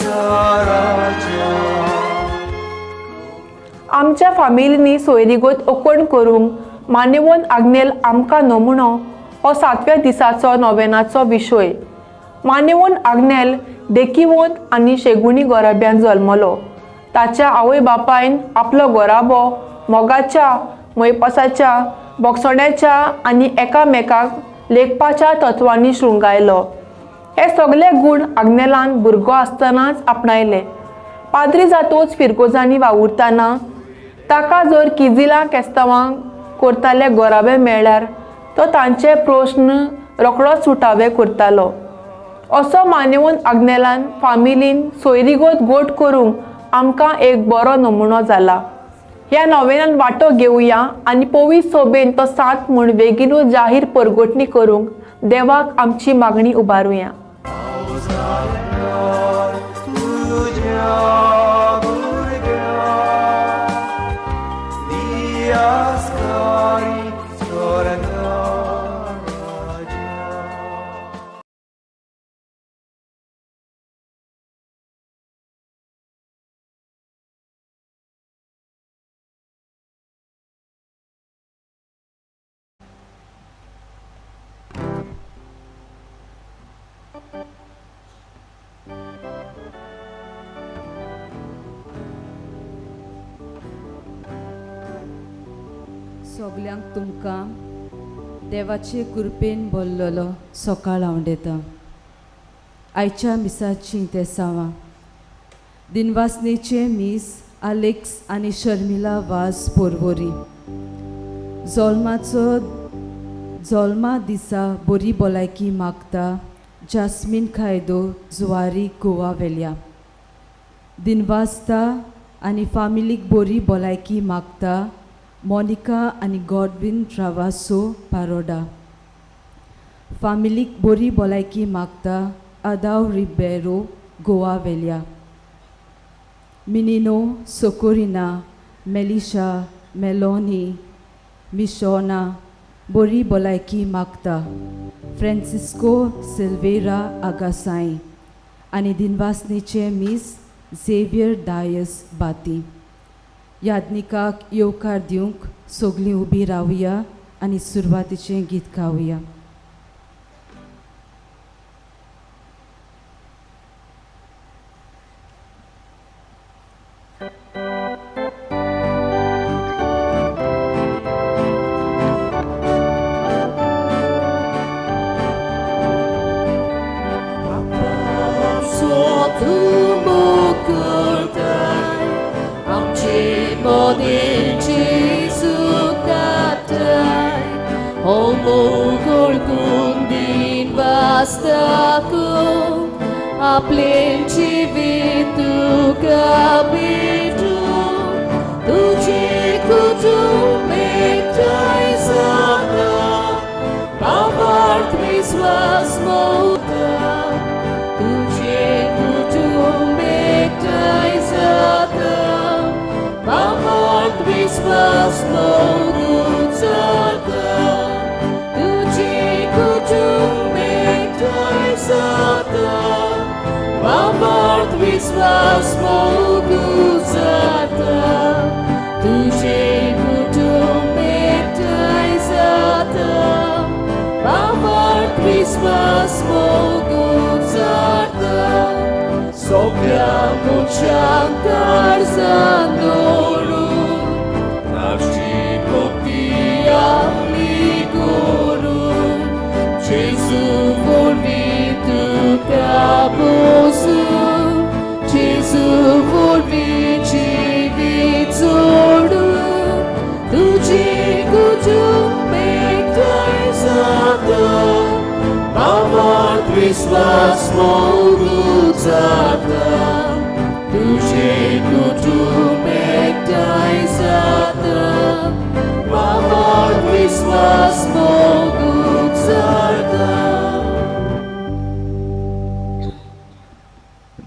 राजा। आमच्या फामिलींनी सोयरीगत ओकण करूंक मानेवन आग्नेल आमकां नमुनो हो सातव्या दिसाचो नोवेनाचो विशय। मानेवन आग्नेल देखिवंत आनी शेगुणी गोराब्यान जल्मलो। ताच्या आवय बापायन आपलो गोराबो मोगाच्या, मोयपासाच्या, बोगसण्याच्या आनी एकामेकाक लेखपाच्या तत्वांनी शृंगायलो। हे सगळे गूण आग्नेलान भुरगो आसतनाच आपणायले। पाद्री जातोच फिरगोजांनी वावुरतना ताका जर किजिलां केस्तांवांक करताले गोराबे मेळ्ळ्यार तो तांचे प्रश्न रोखडोच सुटावे करतालो। असो मानेवन आग्नेलान फामिलीन सोयरीगत गोट करूंक आमकां एक बरो नमुनो जाला। ह्या नोवेनान वांटो घेवया आनी पवित्र सोबेन तो सात म्हूण बेगीनूच जाहीर परगटणी करूंक देवाक आमची मागणी उबारुया। सगल्यांक तुमकां देवाचे कृपेन बोल्लोलो सकाळ आवडेता। आयच्या मिसाची तेसांवां दिनवासनेचे मीस आलेक्स आनी शर्मिला वाज पोरवोरी जोल्माचो जोल्मा दिसा बरी भलायकी मागता जास्मीन खायदो जुवारी गोवा वेल्या। दिनवासता आनी फामिलीक बरी भलायकी मागता मोनिका आनी गॉडविन ट्रावासो पारोडा। फामिलीक बरी भलायकी मागता आदाव रिबेरो गोवा वेल्या। मिनिनो सोकोरिना मेलिशा मेलोनी मिशोना बरी भलायकी मागता फ्रांसिस्को सिल्वेरा आगासाई आनी दिनवासनीचे मीस झेवियर डायस बाती। यादनिकाक येवकार दिवंक सगळीं उबी रावया आनी सुरवातीचें गीत गावया।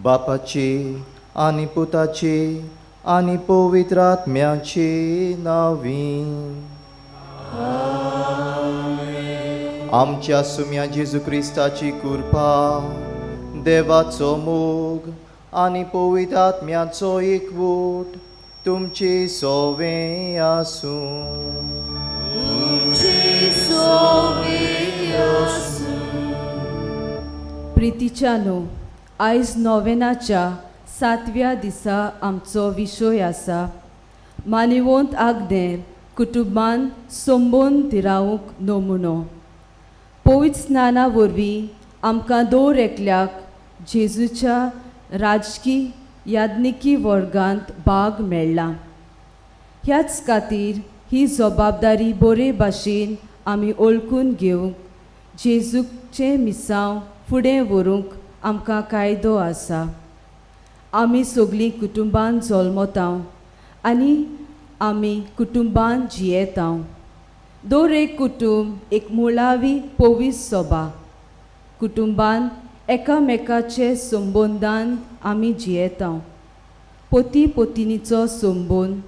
बापाची आनी पुताची आनी पवित्र आत्म्याची नांवी। आमच्या सुम्या जेजू क्रिस्ताची कृपा, देवाचो मोग आनी पवित्र आत्म्याचो एकवट तुमची सोवे आसूं. प्रितीच्यानो, आयज नोवेनाच्या सातव्या दिसा आमचो विशय आसा मानिवंत आग्नेल कुटुंबान संबंद तिरावंक नमुनो. पवित्र स्नाना वरवीं आमकां दर एकल्याक जेजूच्या राजकी याज्ञिकी वर्गांत भाग मेळ्ळा. ह्याच खातीर ही जबाबदारी बरे भाशेन आमी वळखून घेवंक जेजूचें मिसांव फुडें व्हरूंक आमकां कायदो आसा. आमी सगळीं कुटुंबान जल्मता आनी आमी कुटुंबान जियेता. दर एक कुटुंब एक मुळावी पवित्र सभा. कुटुंबान एकामेकाचे संबंदान आमी जियेता. पती पतिनीचो संबंद,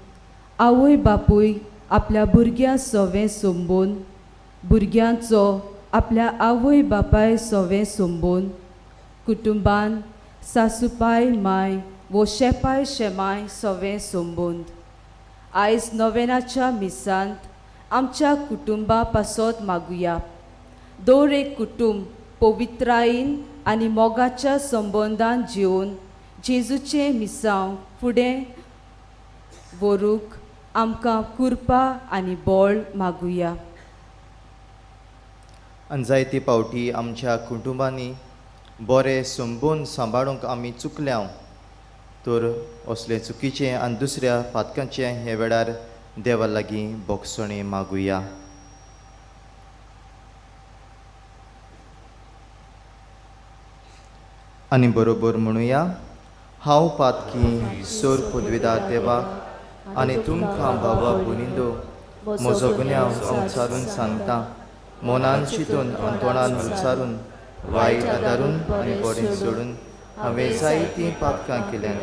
आवय बापूय आपल्या भुरग्यां सवें संबंद, भुरग्यांचो आपल्या आवय बापाय सवें संबंद, कुटुंबान सासूपाय माय वो शेपाय शेमाय सवें संबंद. आयज नोवेनाच्या मिसांत आमच्या कुटुंबा पासत मागुया. दर एक कुटुंब पवित्रायेन आनी मोगाच्या संबंदान जिवन जेजूचें मिसांव फुडें व्हरूंक आमकां कृपा आनी बळ मागुया. आनी जायते फावटी आमच्या कुटुंबांनी बरे संबंद सांबाळूंक आमी चुकल्या तर असले चुकीचें आनी दुसऱ्या पातकांचें हे वेळार देवा लागीं भोगसणें मागुया. आनी बरोबर म्हणुया, हांव पातकी सोर पदवीदार देवाक आनी तुमकां बाबा भयणींनो म्हजो गुन्यांव हांव उच्चारून सांगता. मनान चिंतून आनी तोंडान उच्चारून वायट आदारून आनी बरें सोडून हांवें जायतीं पातकां केल्यान.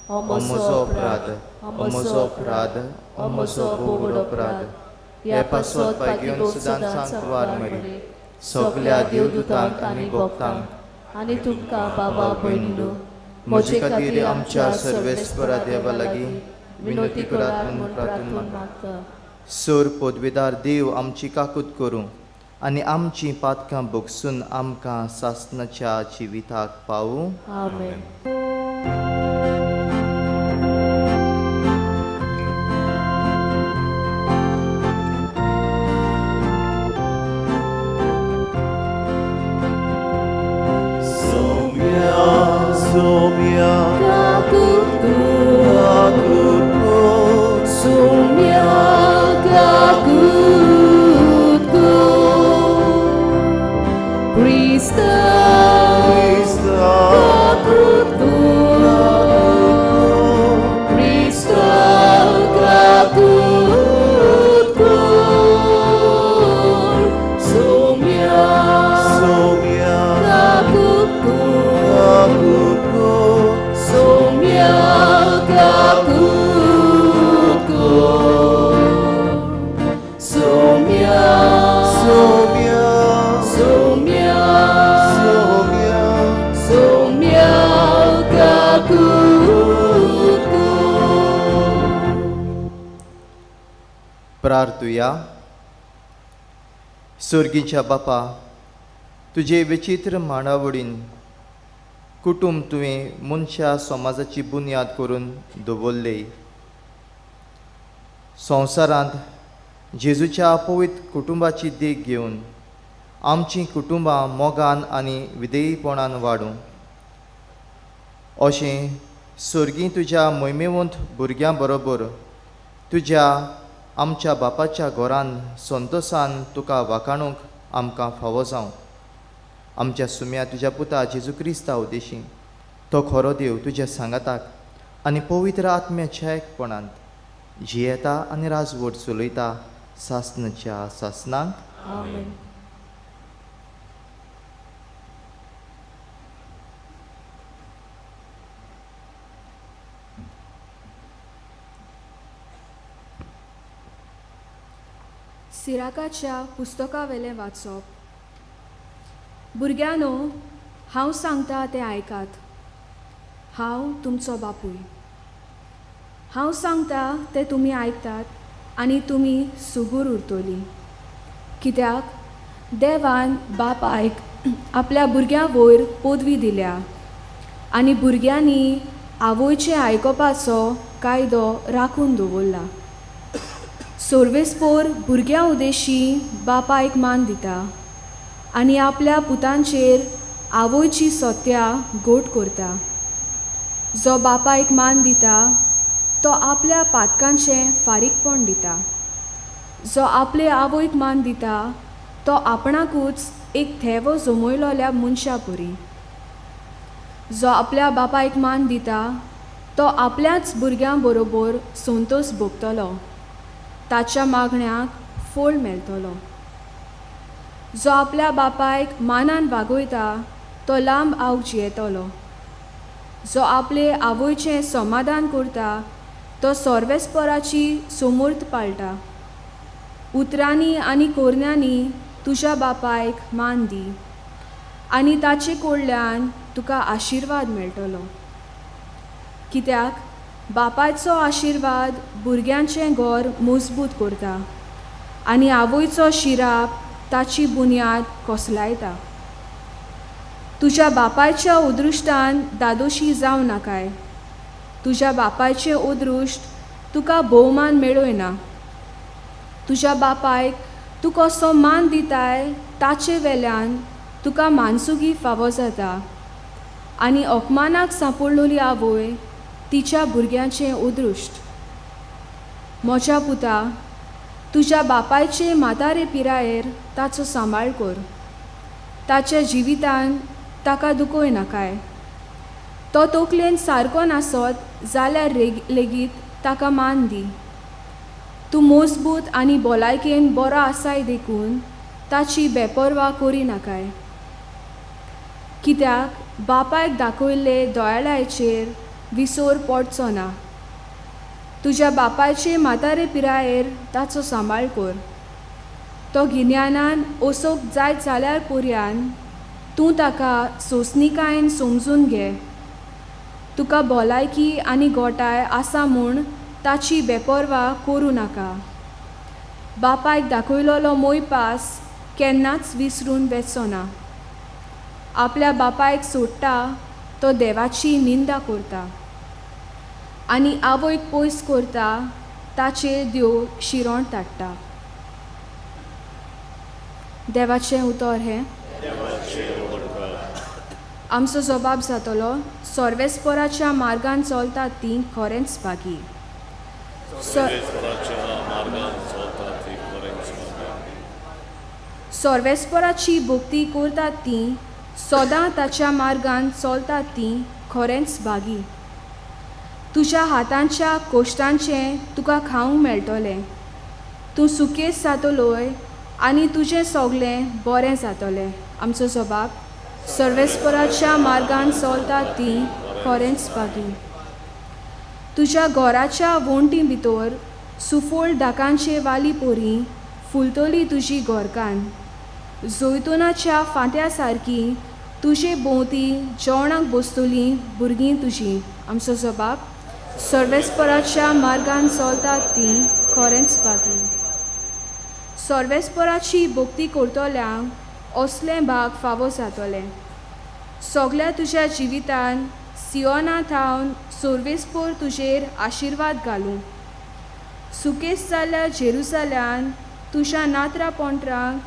हो म्हजो अपराध, हो म्हजो अपराध, हो म्हजो भोव अपराध. हे पासत भाग्योन सदांच सांकवार मरी सगल्या देवदूतांक आनी भक्तांक आनी तुमकां बाबा भयणीनो म्हजे खातीर आमच्या सर्वेस्परा देवा लागीं विनवती करात म्हूण प्रार्थना मागता. सोर पदवीदार देव आमची काकूत करूं आनी आमची पातकां भोगसून आमकां सासणाच्या जिविताक पावूं. आमेन. प्रार्थुया. स्वर्गीच्या बापा, तुजे विचित्र मांडावळीन कुटुंब तुवें मनशा समाजाची बुन्याद करून दवरले. संवसारांत जेजूच्या पवित्र कुटुंबाची देख घेवन आमचीं कुटुंबां मोगान आनी विधेयीपणान वाडूं अशें स्वर्गीं तुज्या मोहिमेवंत भुरग्यां बरोबर तुज्या आमच्या बापाच्या घरान संतोसान तुका वाखाणूंक आमकां फावो जावं. आमच्या सुम्या तुज्या पुता जेजू क्रिस्ता उद्देशी तो खरो देव तुज्या सांगाताक आनी पवित्र आत्म्याच्या एकपणांत जियेता आनी राजवट चलयता सासनाच्या सासनाक. आमेन. सिराकाच्या पुस्तकावेलें वाचप. भुरग्यांनो, हांव सांगता तें आयकात. हांव तुमचो बापूय. हांव सांगता तें तुमी आयकतात आनी तुमी सुगूर उरतली. कित्याक देवान बापायक आपल्या भुरग्यां वयर पदवी दिल्या आनी भुरग्यांनी आवयचें आयकुपाचो कायदो राखून दवरला. सोर्वेस्पोर भुरग्यां उदेशी बापायक मान दिता आनी आपल्या पुतांचेर आवयची सत्या गोट करता. जो बापायक मान दिता तो आपल्या पातकांचें फारीकपण दिता. जो आपले आवयक मान दिता तो आपणाकूच एक थेवो जमयलोल्या मनशा परी. जो आपल्या बापायक मान दिता तो आपल्याच भुरग्यां बरोबर संतोश भोगतलो, ताच्या मागण्याक फळ मेळटलो. जो आपल्या बापायक मानान वागयता तो लांब आवक जियेतलो. जो आपले आवयचें समाधान करता तो सर्वेस्पराची समूर्त पाळटा. उतरांनी आनी कोरण्यांनी तुज्या बापायक मान दी आनी ताचे कडल्यान तुका आशिर्वाद मेळटलो. कित्याक बापायचो आशिर्वाद भुरग्यांचें घर मजबूत करता आनी आवयचो शिराप ताची बुन्याद कोसलायता. तुज्या बापायच्या अदृश्टान दादोशी जावं नाकाय. तुज्या बापायचें अदृश्ट तुका भोवमान मेळयना. तुज्या बापायक तूं कसो मान दिताय ताचे वेल्यान तुका मानसुगी फावो जाता आनी अपमानाक सांपडलेली आवय तिच्या भुरग्यांचें अदृश्ट. म्हज्या पुता, तुज्या बापायचे म्हातारे पिरायेर ताचो सांबाळ कर. ताच्या जिवितान ताका दुखय नाकाय. तो तकलेन सारको नासत जाल्यार लेगीत ताका मान दी. तूं मजबूत आनी भलायकेन बरो आसाय देखून ताची बेपर्वा करी नाकाय. कित्याक बापायक दाखयल्ले दयाळाचेर विसर पडचो ना. तुज्या बापायचे म्हातारे पिरायेर ताचो सांबाळ कर. तो गिन्यानान ओसोक जायत जाल्यार पर्यान तूं ताका सोंसणीकायेन समजून घे. तुका भलायकी आनी गोठाय आसा म्हूण ताची बेपर्वा करूं नाका. बापायक दाखयलोलो मोयपास केन्नाच विसरून वचचो ना. आपल्या बापायक सोडटा तो देवाची निंदा करता आनी आवयक पयस करता ताचेर देव शिरोण ताडटा. देवाचें उतर हें. आमचो जबाब जातलो, सर्वेस्पराच्या मार्गान चलतात तीं खरेंच भागी. सर्वेस्पराची भक्ती करतात तीं सदां ताच्या मार्गान चलतात तीं खरेंच भागी. तुज्या हातांच्या कोश्टांचें तुका खावंक मेळटलें. तूं सुकेस जातलोय आनी तुजें सगळें बरें जातलें. आमचो जबाब, सर्वेस्पराच्या मार्गान चलतात तीं खरेंच भागी. तुज्या घराच्या वण्टी भितर सुफळ दाकांचे वाली पोरी फुलतली तुजी घरकान्न. जैतुनाच्या फांत्या सारकी तुजे भोंवती जेवणाक बसतलीं भुरगीं तुजीं. आमचो जबाब, सर्वेस्पराच्या मार्गान चलतात तीं खरेंच भागी. सर्वेस्पराची भक्ती करतल्यांक असलें भाग फावो जातलें. सगल्या तुज्या जिवितान सियोना थावन सर्वेस्पोर तुजेर आशिर्वाद घालूं. सुकेस जाल्ल्या जेरुजाल्यान तुज्या नात्रा पोंट्रांक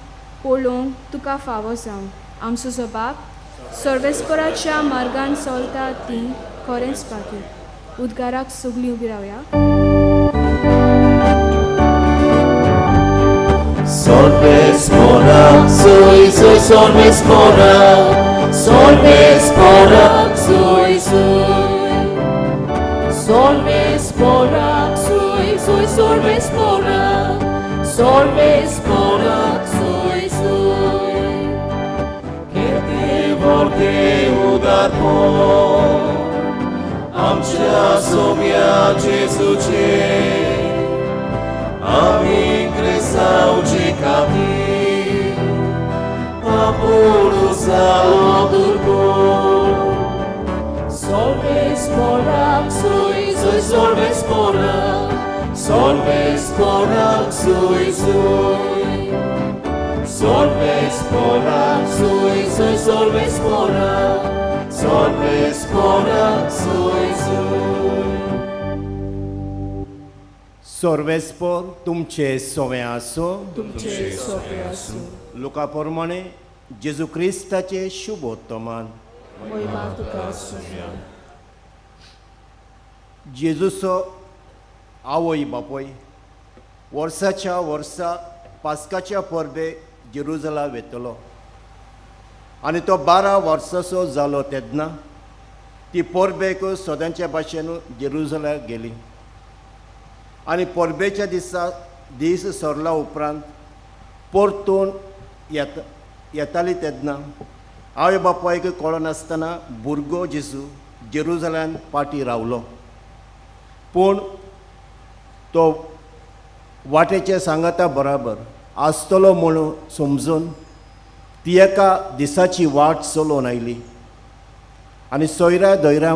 पळोवंक तुका फावो जावं. आमचो जबाब, सर्वेस्पराच्या मार्गान चलतात तीं खरेंच भागी. उद्गाराक सगळीं उबी रावया. Solvespora, sui, sui, solvespora, solvespora, sui, sui. Solvespora, sui, sui, solvespora, solvespora, sui, sui. Che te vorte udarpon, amcea somia Jesuce, Amin cresau cecati, apurus alodurbo. Solves Sorves porang sui sui sorves porang sorves porang sui sui sorves porang sui sui sorves porang sorves porang sui sui. सोर्वेस्पोर तुमचे सोवे आसो तुमचे सोपे आसूं. लुका प्रमाणे जेजू क्रिस्ताचे शुभोत्तमान. मोहिमा तुका सोम्या. जेजूचो आवय बापूय वर्साच्या वर्सा पास्काच्या परबे जेरुजला वेतलो आनी तो 12 वर्साचो जालो तेन्ना ती परबेक सदांच्या भाशेन जेरुजलाक गेली आनी परबेच्या दिसा दीस सरला उपरांत परतून येताली तेन्ना आवय बापायक कळनासतना भुरगो जेजू जेरुजलान पाटी रावलो. पूण तो वाटेचे सांगाता बराबर आसतलो म्हणून समजून ती एका दिसाची वाट चलोवन आयली आनी सोयऱ्या दोयऱ्या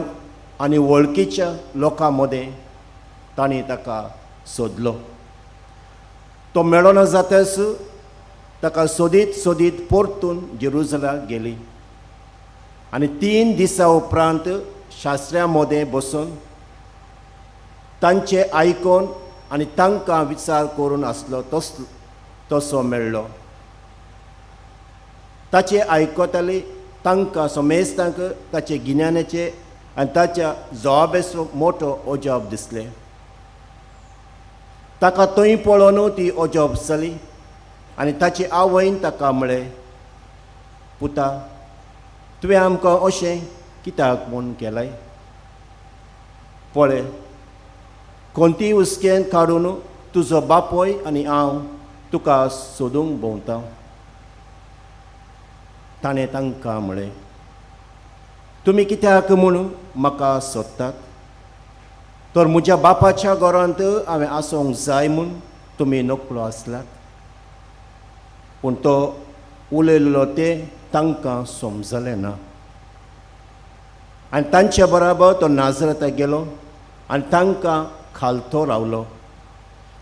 आनी वळखीच्या लोकां मदें तांणी ताका सोदलो. तो मेळना जाताच ताका सोदीत सोदीत परतून जेरुजलाक गेली आनी 3 दिसां उपरांत शास्त्र्यां मदें बसून तांचे आयकोन आनी तांकां विचार करून आसलो तसो मेळ्ळो. ताचे आयकताले तांकां समेस्तांक ताचे गिन्यानाचे आनी ताच्या जवाबेचो मोठो अजाप दिसलें. ताका थंय पळोवन ती अजाप जाली आनी ताची आवयन ताका म्हळें, पुता तुवें आमकां अशें कित्याक म्हूण केलाय? पळय कोणतीय हुस्क्यान काडून तुजो बापूय आनी हांव तुका सोदूंक भोंवता. ताणें तांकां म्हळें, तुमी कित्याक म्हूण म्हाका सोदतात? तर म्हज्या बापाच्या घरांत हांवें आसूंक जाय म्हूण तुमी नकळो आसलात. पूण तो उलयल्लो तें तांकां समजलें ना आनी तांचे बराबर तो नाजरताक गेलो आनी तांकां खालतो रावलो.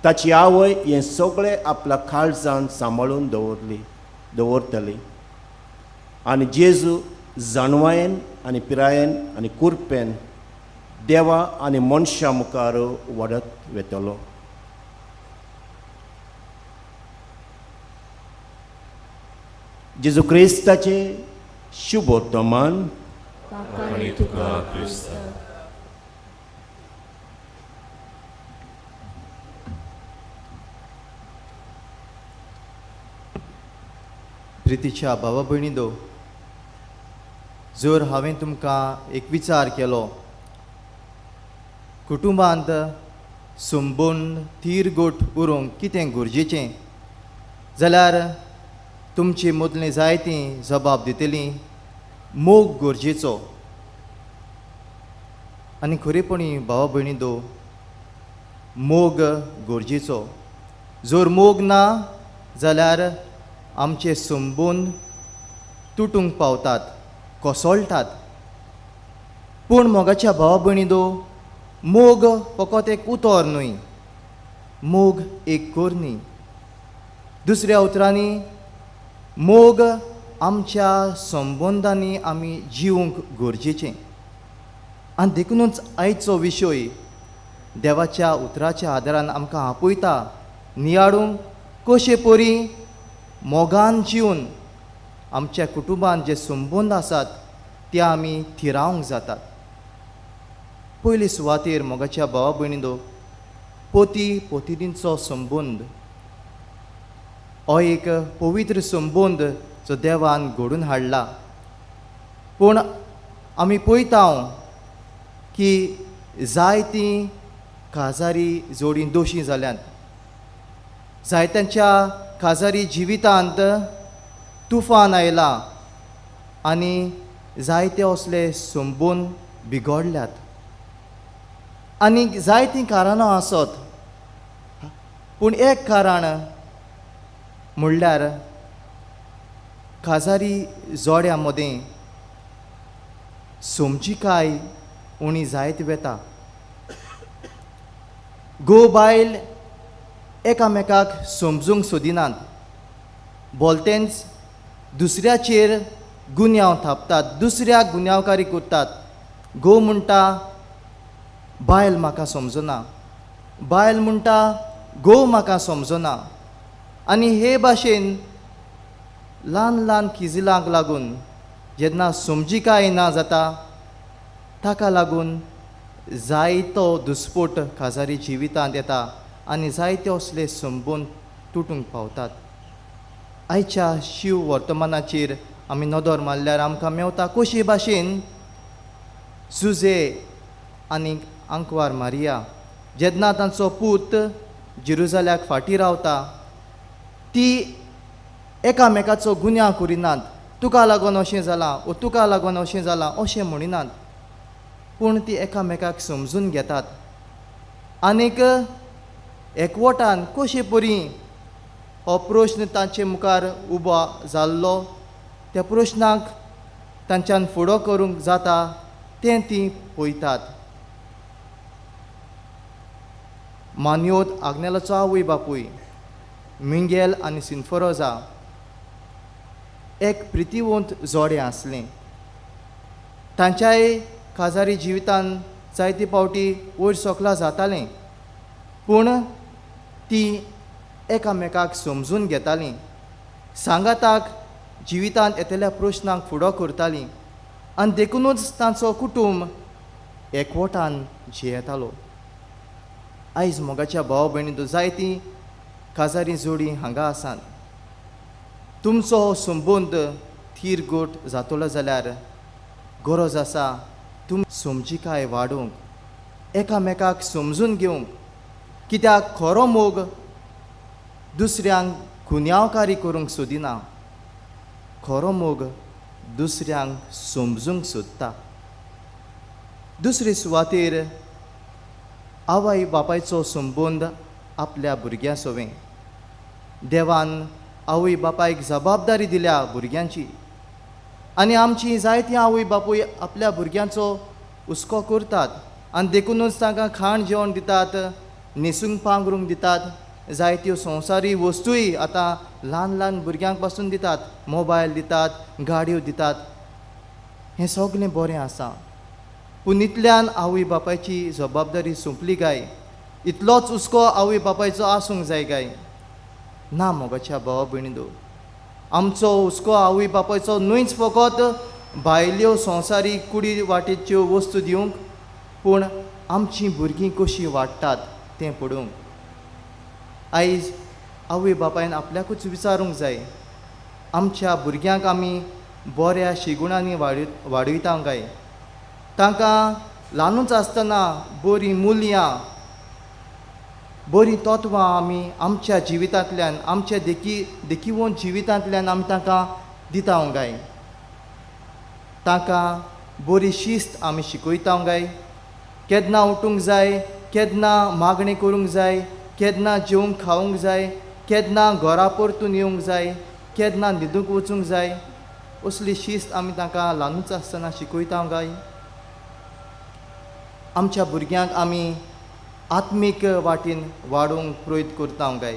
ताची आवय हें सगळें आपल्या काळजान सांबाळून दवरतली आनी जेजू जाणवायेन आनी पिरायेन आनी कुरपेन देवा आनी मनशां मुखार वाडत वेतलो. जेजू क्रिस्ताचें शुभोत्तमान. प्रितीच्या भावा भयणी दो, जर हांवें तुमकां एक विचार केलो, कुटुंबांत संबंद थीर गोट उरोवंक कितें गरजेचें जाल्यार तुमचे मदलें जायतीं जबाब दितलीं, मोग गरजेचो. आनी खरेपणी भावा भयणी दो, मोग गरजेचो. जर मोग ना जाल्यार आमचे संबंद तुटूंक पावतात, कोसळटात. पूण मोगाच्या भावा भयणी दो, मोग फकत एक उतर न्हय, मोग एक करणी. दुसऱ्या उतरांनी मोग आमच्या संबंदांनी आमी जिवंक गरजेचें. आनी देखुनूच आयचो विशय देवाच्या उतराच्या आदारान आमकां आपयता नियाळूंक कशे परी मोगान जिवन आमच्या कुटुंबान जे संबंद आसात ते आमी थिरावंक जातात. पयले सुवातेर मोगाच्या भावा भयणींनो, पती पतिनींचो संबंद हो एक पवित्र संबंद जो देवान घडून हाडला. पूण आमी पळयता की जायतीं काजारी जोडी दोशी जाल्यात, जायत्यांच्या काजारी जिवितांत तुफान आयला आनी जायते असले संबंद बिगडल्यात. आनी जायतीं कारणां आसत, पूण एक कारण म्हणल्यार काजारी जोड्या मदें समजिकाय उणी जायत वेता. घोव बायल एकामेकाक समजूंक सोदिनात, बोलतेंच दुसऱ्याचेर गुन्यांव थापतात, दुसऱ्याक गुन्यांवकारी करतात. घोव म्हणटा बायल म्हाका समजना, बायल म्हणटा घोव म्हाका समजना. आनी हे भाशेन ल्हान ल्हान किजिलांक लागून जेन्ना समजिकाय ना जाता ताका लागून जायतो दुस्पोट काजारी जिवितांत येता आनी जायते असले संबंद तुटूंक पावतात. आयच्या शिव वर्तमानाचेर आमी नदर मारल्यार आमकां मेवता कशी भाशेन जुजे आनी आंकवार मारिया जेन्ना तांचो पूत जेरुजाल्याक फाटीं रावता ती एकामेकाचो गुन्यांव करिनात, तुका लागून अशें जालां ओ तुका लागून अशें जालां अशें म्हणिनात, पूण ती एकामेकाक समजून घेतात आनीक एकवटान कशे परी हो प्रश्न तांचे मुखार उबो जाल्लो त्या प्रश्नाक तांच्यान फुडो करूंक जाता तें तीं पळयतात. मान्योत आग्नेलाचो आवय बापूय मिंगेल आनी सिन्फरोजा एक प्रितीवंत जोडें आसलें. तांच्याय काजारी जिवितान जायते पावटी वयर सकला जातालें, पूण ती एकामेकाक समजून घेतालीं, सांगाताक जिवितांत येतल्या प्रश्नांक फुडो करतालीं आनी देखुनूच तांचो कुटूंब एकवटान जियेतालो. आयज मोगाच्या भाव भयणींत जायतीं काजारी जोडी हांगा आसात. तुमचो संबंद थीर गोट जातलो जाल्यार गरज आसा तुम समजिकाय वाडोवंक, एकामेकाक समजून घेवंक. कित्याक खरो मोग दुसऱ्यांक गुन्यांवकारी करूंक सोदिना, खरो मोग दुसऱ्यांक समजूंक सोदता. दुसरे सुवातेर आवय बापायचो संबंद आपल्या भुरग्यां सवें. देवान आवय बापायक जबाबदारी दिल्या भुरग्यांची आनी आमची जायतीं आवय बापूय आपल्या भुरग्यांचो हुस्को करतात आनी देखुनूच तांकां खाण जेवण दितात, न्हेसूंक पांगरूंक दितात, जायत्यो संवसारी वस्तूय आतां ल्हान ल्हान भुरग्यांक पासून दितात, मोबायल दितात, गाडयो दितात. हें सगळें बरें आसा, पूण इतल्यान आवय बापायची जबाबदारी सोंपली काय? इतलोच हुस्को आवय बापायचो आसूंक जाय काय? ना मोगाच्या भावा भयणींनो, आमचो हुस्को आवय बापायचो न्हयच फकत भायल्यो संवसारीक कुडी वाटेच्यो वस्तू दिवंक, पूण आमचीं भुरगीं कशीं वाडटात तें पळोवंक. आयज आवय बापायन आपल्याकूच विचारूंक जाय, आमच्या भुरग्यांक आमी बऱ्या शिगुणांनी वाडयता काय? तांकां ल्हानूच आसतना बरीं मुल्यां, बरीं तत्वां आमी आमच्या जिवितांतल्यान, आमच्या देखीवंत जिवितांतल्यान आमी तांकां दिता काय? तांकां बरी शिस्त आमी शिकयता काय? केन्ना उठूंक जाय, केन्ना मागणें करूंक जाय, केन्ना जेवंक खावंक जाय, केन्ना घरा परतून येवंक जाय, केन्ना न्हिदूंक वचूंक जाय, असली शिस्त आमी तांकां ल्हानूच आसतना शिकयता काय? आमच्या भुरग्यांक आमी आत्मीक वाटेन वाडोवंक प्रयत्न करता काय?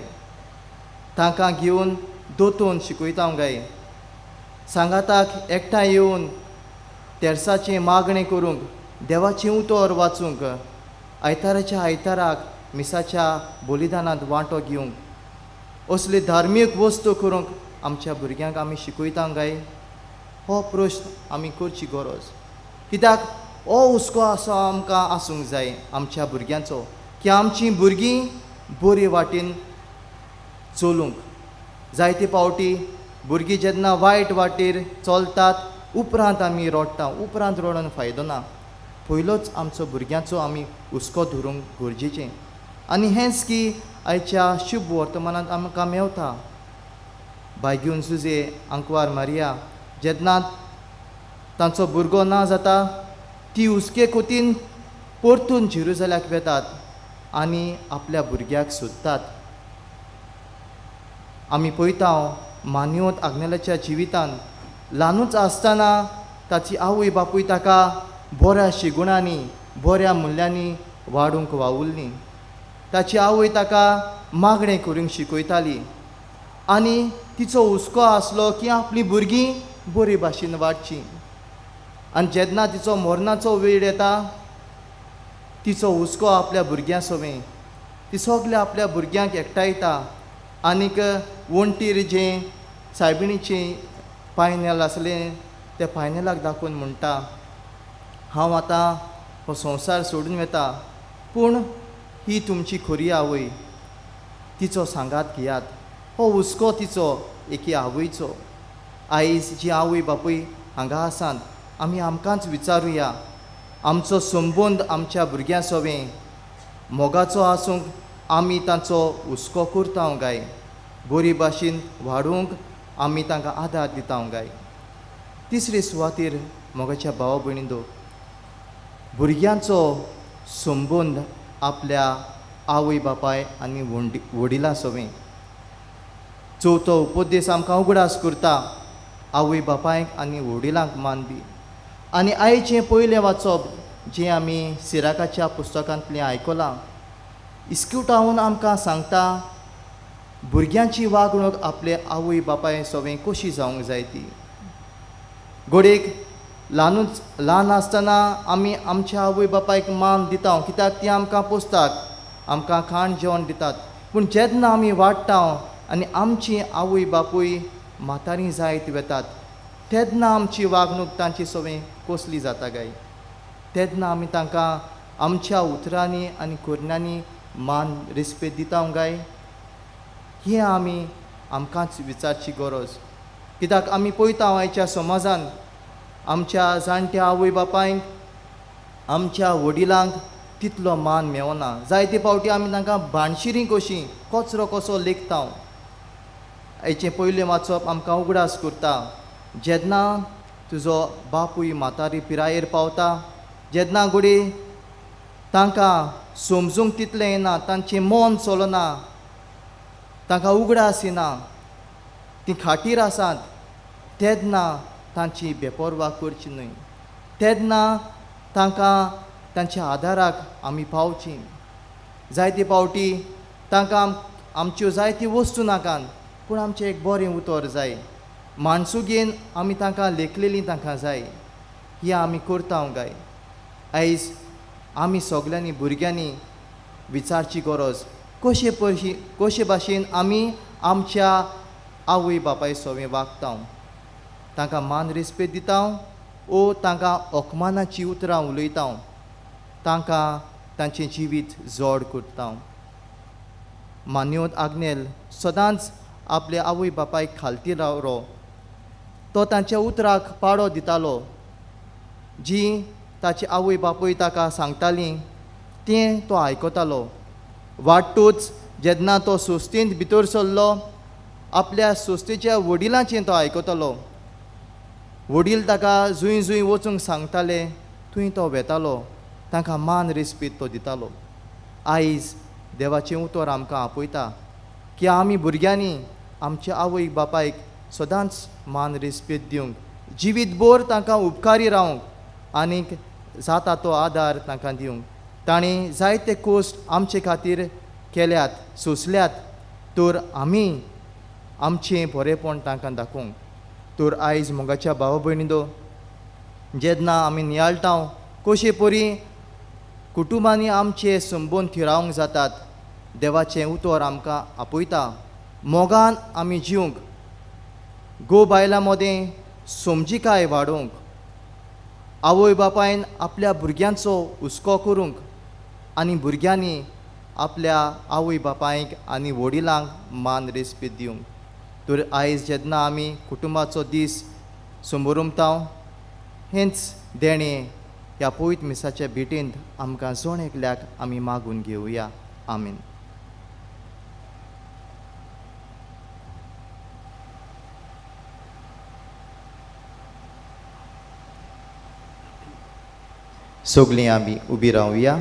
तांकां घेवन दोतोन शिकयता काय? सांगाताक एकठांय येवन तेर्साचें मागणें करूंक, देवाचें उतर वाचूंक, आयताराच्या आयताराक मिसाच्या बलिदानांत वांटो घेवंक, असले धार्मीक वस्तू करूंक आमच्या भुरग्यांक आमी शिकयता काय? हो प्रश्न आमी करची गरज. कित्याक हो हुस्को असो आमकां आसूंक जाय आमच्या भुरग्यांचो की आमचीं भुरगीं बरे वाटेन चलूंक. जायते पावटी भुरगीं जेन्ना वायट वाटेर चलतात उपरांत आमी रडटा, उपरांत रडोन फायदो ना. पयलोच आमचो भुरग्यांचो आमी हुस्को धरूंक गरजेचें. आनी हेंच की आयच्या शुभ वर्तमानांत आमकां मेवता. बायगून सुजे आंकवार मारिया जेन्ना तांचो भुरगो ना जाता ती हुस्के कोतीन परतून जेरुजाल्याक वेतात आनी आपल्या भुरग्याक सोदतात. आमी पळयता मान्योत आग्नेलाच्या जिवितान ल्हानूच आसतना ताची आवय बापूय ताका बऱ्या शिगुणांनी बऱ्या मुल्यांनी वाडूंक वावुरलीं. ताची आवय ताका मागणें करूंक शिकयताली आनी तिचो हुस्को आसलो की आपलीं भुरगीं बरे भाशेन वाडचीं. आनी जेन्ना तिचो मरणाचो वेळ येता तिचो हुस्को आपल्या भुरग्यां सवें ती सगल्या आपल्या भुरग्यांक एकठांयता आनीक वण्टीर जें सायबिणीचें पायनेल आसलें त्या पायनेलाक दाखोवन म्हणटा, हांव आतां हो संवसार सोडून वता, पूण ही तुमची खरी आवय, तिचो सांगात घेयात. हो हुस्को तिचो एके आवयचो. आयज जी आवय बापूय हांगा आसात आमी आमकांच विचारुया, आमचो संबंद आमच्या भुरग्यां सवें मोगाचो आसूंक आमी तांचो हुस्को करता काय? बरी भाशेन वाडोवंक आमी तांकां आदार दिता काय? तिसरे सुवातेर मोगाच्या भावा भयणींनो, भुरग्यांचो संबंद आपल्या आवय बापाय आनी वडिलां सवें. चवथो उपदेश आमकां उगडास करता, आवय बापायक आनी वडिलांक मान दी. आनी आयचें पयलें वाचप जें आमी सिराकाच्या पुस्तकांतलें आयकलां, इस्क्युटावन आमकां सांगता भुरग्यांची वागणूक आपले आवय बापाय सवें कशी जावंक जाय ती. घडयेक ल्हानूच ल्हान आसतना आमी आमच्या आवय बापायक मान दिता, कित्याक ती आमकां पोसतात, आमकां खाण जेवण दितात. पूण जेन्ना आमी वाडटा आनी आमची आवय बापूय म्हातारी जायत वेतात तेन्ना आमची वागणूक तांची सवें कसली जाता काय? तेन्ना आमी तांकां आमच्या उतरांनी आनी करण्यांनी मान रेस्पेद दिता काय? हें आमी आमकांच विचारची गरज. कित्याक आमी पळयता आयच्या समाजान आमच्या जाणट्या आवय बापायक आमच्या वडिलांक तितलो मान मेवना. जायते फावटी आमी तांकां भाणशिरी कशी कचरो कसो लेखता. आयचें पयलें वाचप आमकां उगडास करता, जेन्ना तुजो बापूय म्हातारी पिरायेर पावता, जेन्ना घडये तांकां समजूंक तितलें येना, तांचें मन चलना, तांकां उगडास येना, तीं खाटीर आसात, तेन्ना तांची बेपर्वा करची न्हय. तेन्ना तांकां तांच्या आदाराक आमी पावची. जायते फावटी तांकां आमच्यो जायत्यो वस्तू नाकात, पूण आमचें एक बरें उतर जाय, माणसुगेन आमी तांकां लेखलेली तांकां जाय. ही आमी करता काय? आयज आमी सगल्यांनी भुरग्यांनी विचारची गरज, कशे परशी कशे भाशेन आमी आमच्या आवय बापाय सवें वागता, तांकां मान रेस्पेद दिता ओ तांकां अकमानाची उतरां उलयता, तांकां तांचें जिवीत जड करता. मान्योत आग्नेल सदांच आपले आवय बापायक खालती रावलो, तो तांच्या उतराक पाडो दितालो. जी ताची आवय बापूय ताका सांगताली तें तो आयकतालो. वाडटूच जेन्ना तो सुस्तींत भितर सरलो आपल्या सुस्तीच्या वडिलांचें तो आयकतालो. वडील ताका जूंय जूंय वचूंक सांगताले थंय तो वेतालो, तांकां मान रेस्पेद तो दितालो. आयज देवाचें उतर आमकां आपयता की आमी भुरग्यांनी आमच्या आवय बापायक सदांच मान रेस्पेद दिवंक, जिवीतभर तांकां उपकारी रावंक आनीक जाता तो आदार तांकां दिवंक. तांणी जायते कश्ट आमचे खातीर केल्यात, सोंसल्यात, तर आमी आमचें बरेंपण तांकां दाखोवंक. तर आयज मोगाच्या भावा भयणींनो, जेन्ना आमी नियाळटा कशे परी कुटुंबांनी आमचे संबंद थिरावंक जातात, देवाचें उतर आमकां आपयता मोगान आमी जिवंक, घोव बायलां मदें समजिकाय वाडोवंक, आवय बापायन आपल्या भुरग्यांचो हुस्को करूंक आनी भुरग्यांनी आपल्या आवय बापायक आनी वडिलांक मान रेस्पेद दिवंक. तर आयज जेन्ना आमी कुटुंबाचो दीस समोरमता, हेंच देणें ह्या पवित्र मिसाच्या भेटेंत आमकां जण एकल्याक आमी मागून घेवया. आमेन. सगळीं आमी उबी रावया.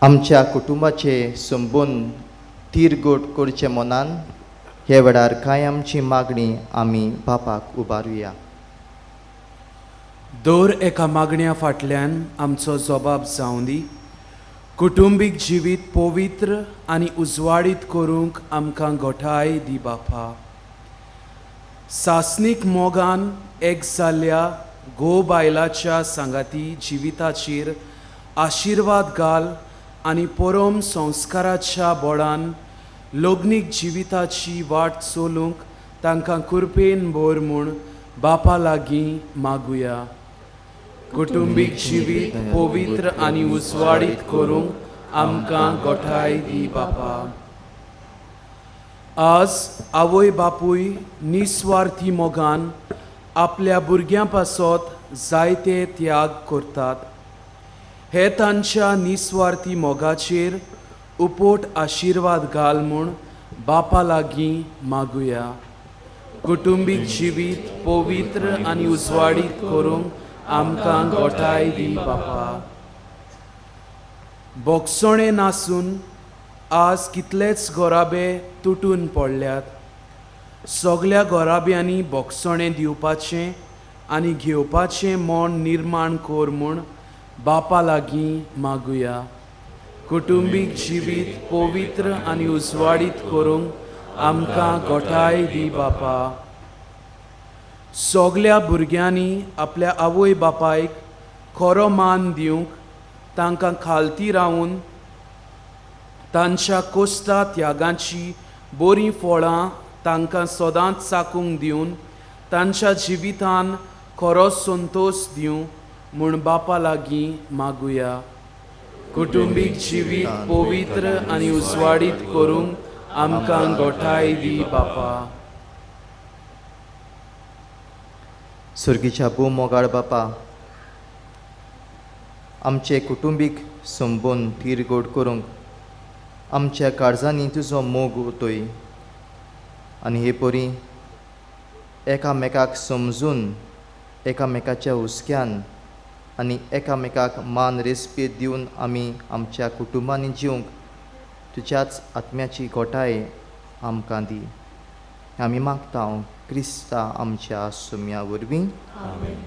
आमच्या कुटुंबाचे संबंद तीरगोट करचे मनान हे वेळार कांय आमची मागणी आमी बापाक उबारुया. दर एका मागण्या फाटल्यान आमचो जबाब जावं दी. कुटुंबीक जिवीत पवित्र आनी उजवाडीत करूंक आमकां गोठाय दी बापा. सासणीक मोगान एक जाल्ल्या घोव बायलाच्या सांगाती जिविताचेर आशिर्वाद घाल आनी परम संस्काराच्या बोडान लग्नीक जिविताची वाट चलूंक तांकां कृपेन भर म्हूण बापा लागीं मागुया. कुटुंबीक जिवीत पवित्र आनी उजवाडीत करूंक आमकां गोठाय दी बापा. आज आवय बापूय निस्वार्थी मोगान आपल्या भुरग्यां पासत जायते त्याग करतात. हे तांच्या निस्वार्थी मोगाचेर उपोट आशिर्वाद घाल म्हूण बापा लागीं मागुया. कुटुंबीक जिवीत पवित्र आनी उजवाडीत करूंक आमकां गोठाय दी बापा. बोगसणें नासून आज कितलेच गोराबे तुटून पडल्यात. सगल्या गोराब्यांनी बोगसणें दिवपाचें आनी घेवपाचें मन निर्माण कर म्हूण बापा लागीं मागुया. कुटुंबीक जिवीत पवित्र आनी उजवाडीत करूंक आमकां गोठाय दी बापा. सगल्या भुरग्यांनी आपल्या आवय बापायक खरो मान दिवंक तांकां खालती रावून तांच्या कोस्ता त्यागाची बरीं फळां तांकां सदांच चाकूंक दिवन तांच्या जिवितान खरो संतोश दिवं म्हूण बापा लागीं मागुया. कुटुंबीक जिवीत पवित्र आनी उजवाडीत करूंक आमकां गोठाय दी बापा. सुर्गीच्या भोव मोगाळ बापा, आमचे कुटुंबीक संबंद थीर गोड करूंक आमच्या काळजांनी तुजो मोग उतोय आनी हे परी एकामेकाक समजून एकामेकाच्या हुस्क्यान आनी एकामेकाक मान रेस्पेद दिवन आमी आमच्या कुटुंबांनी जिवंक तुज्याच आत्म्याची गोठाय आमकां दी. आमी मागता क्रिस्ता आमच्या सुम्या वरवीं. आमेन.